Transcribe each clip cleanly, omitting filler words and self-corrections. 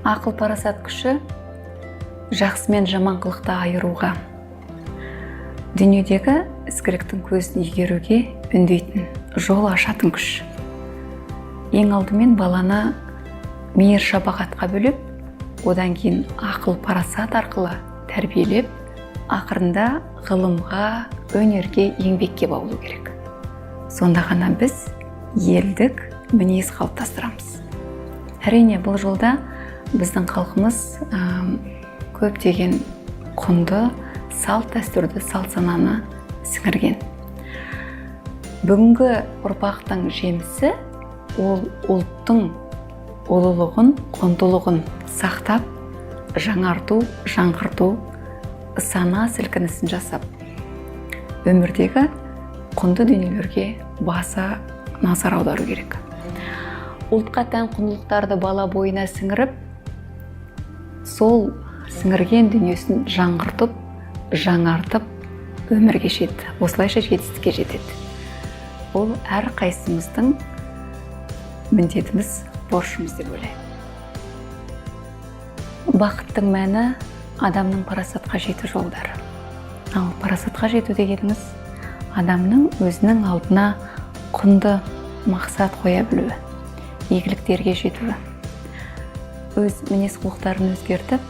Ақыл парасат күші жақсы мен жаман қылықты айыруға, дүниедегі ізгіліктің көзін игеруге үндейтін, жол ашатын күш. Ең алдымен баланы мейір шапағатқа бөлеп, одан кейін ақыл парасат арқылы тәрбиелеп, ақырында ғылымға, өнерге, еңбекке баулу керек. Сонда ғана біз елдік мінез қалыптастырамыз. Әрине, бұл жолда біздің халқымыз көптеген құнды салт дәстүрді, салт сананы сіңірген. Бүгінгі ұрпақтың жемісі ол ұлттың ұлылығын, құндылығын сақтап, жаңарту, жаңғырту, сана сілкінісін жасап, өмірдегі құнды дүниелерге баса назар аудару керек. Ұлтқа тән құндылықтарды бала бойына сіңіріп, сол сіңірген дүниесін жаңғыртып, жаңартып өмір кешеді, осылайша жетістікке жетеді. Ол әрқайсымыздың міндетіміз, борышымыз деп ойлаймын. Бақыттың мәні – адамның парасатқа жету жолдары. Ал парасатқа жету дегеніңіз – адамның өзінің алдына құнды мақсат қоя білуі, игіліктерге жетуі, өз мінез құлықтарын өзгертіп,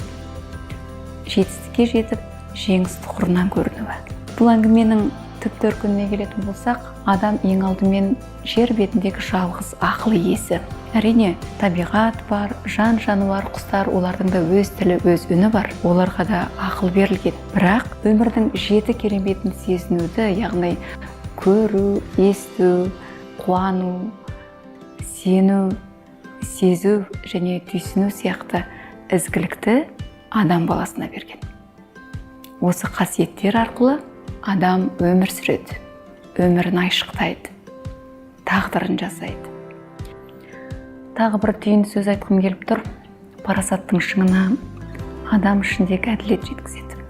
жетістікке жетіп, жеңіс тұғырынан көрінуі. Бұл әңгіменің түп төркініне келетін болсақ, адам ең алдымен жер бетіндегі жалғыз ақыл иесі. Әрине, табиғат бар, жан жануар, құстар, олардың да өз тілі, өз үні бар, оларға да ақыл берілген. Бірақ өмірдің жеті кереметін сезінуді, яғни көру, есту, қуану, сену, сезу және түйсіну сияқты ізгілікті адам баласына берген. Осы қасиеттер арқылы адам өмір сүреді, өмірін айшықтайды, тағдырын жасайды. Тағы бір түйін сөз айтқым келіп тұр. Парасаттың шыңына адам ішіндегі әділет жеткізеді.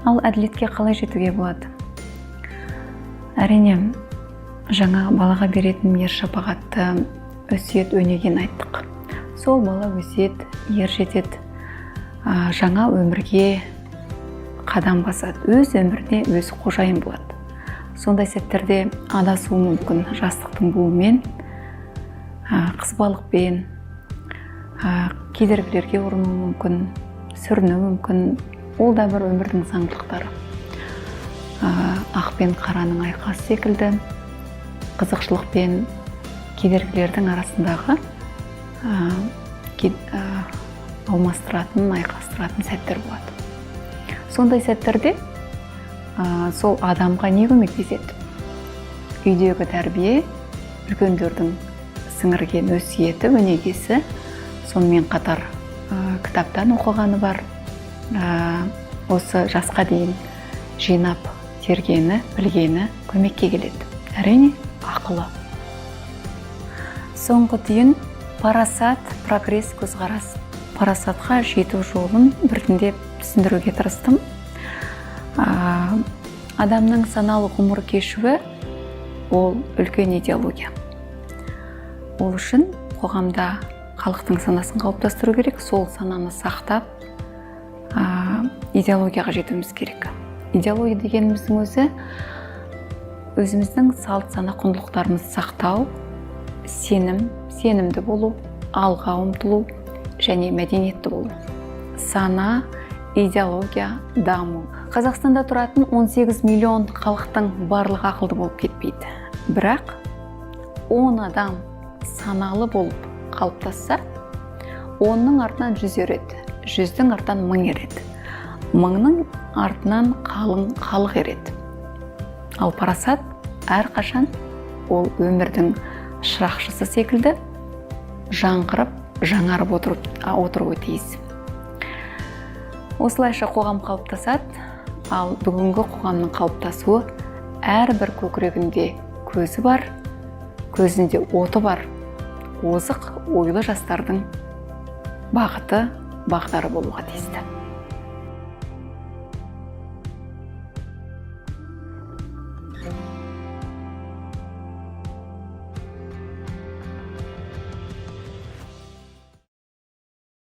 Ал әділетке қалай жетуге болады? Әрине, жаңа балаға беретін мейір шапағатты, өсиет, өнегені айттық. Сол бала өседі, ер жетеді, жаңа өмірге қадам басады, өз өміріне өзі қожайын болады. Сондай сәттерде адасуы мүмкін. Жастықтың буымен, қызбалықпен, кедергілерге ұрынуы мүмкін, сүрінуі мүмкін. Ол да бір өмірдің заңдылықтары. Ақ пен қараның айқасы секілді, қызықшылық пен кедергілердің арасындағы алмастыратын, айқастыратын сәттер болады. Сондай сәттерде сол адамға не көмектеседі? Үйдегі тәрбие, үлкендердің сіңірген өсиеті, өнегесі, сонымен қатар кітаптан оқығаны бар, осы жасқа дейін жинап тергені, білгені көмекке келеді. Әрине, ақылы. Соңғы түйін: парасат – прогресс, көзқарас. Парасатқа жету жолын біртіндеп түсіндіруге тырыстым. Адамның саналы ғұмыр кешуі – ол үлкен идеология. Ол үшін қоғамда халықтың санасын қалыптастыру керек. Сол сананы сақтап, идеологияға жетуіміз керек. Идеология дегеніміздің өзі – өзіміздің салт сана құндылықтарымызды сақтау, сенім, сенімді болу, алға ұмтылу және мәдениетті болу. Сана, идеология, даму. Қазақстанда тұратын 18 миллион халықтың барлығы ақылды болып кетпейді, бірақ 10 адам саналы болып қалыптасса, 10-ның артынан 100 ереді, 100-дің артынан 1000 ереді, 1000-ның артынан қалың халық ереді. Ал парасат әрқашан ол өмірдің шырақшысы секілді жаңғырып, жаңарып отыруы тиіс. Осылайша қоғам қалыптасады. Ал бүгінгі қоғамның қалыптасуы әрбір көкірегінде көзі бар, көзінде оты бар озық ойлы жастардың бағыты, бағдары болуға тиісті.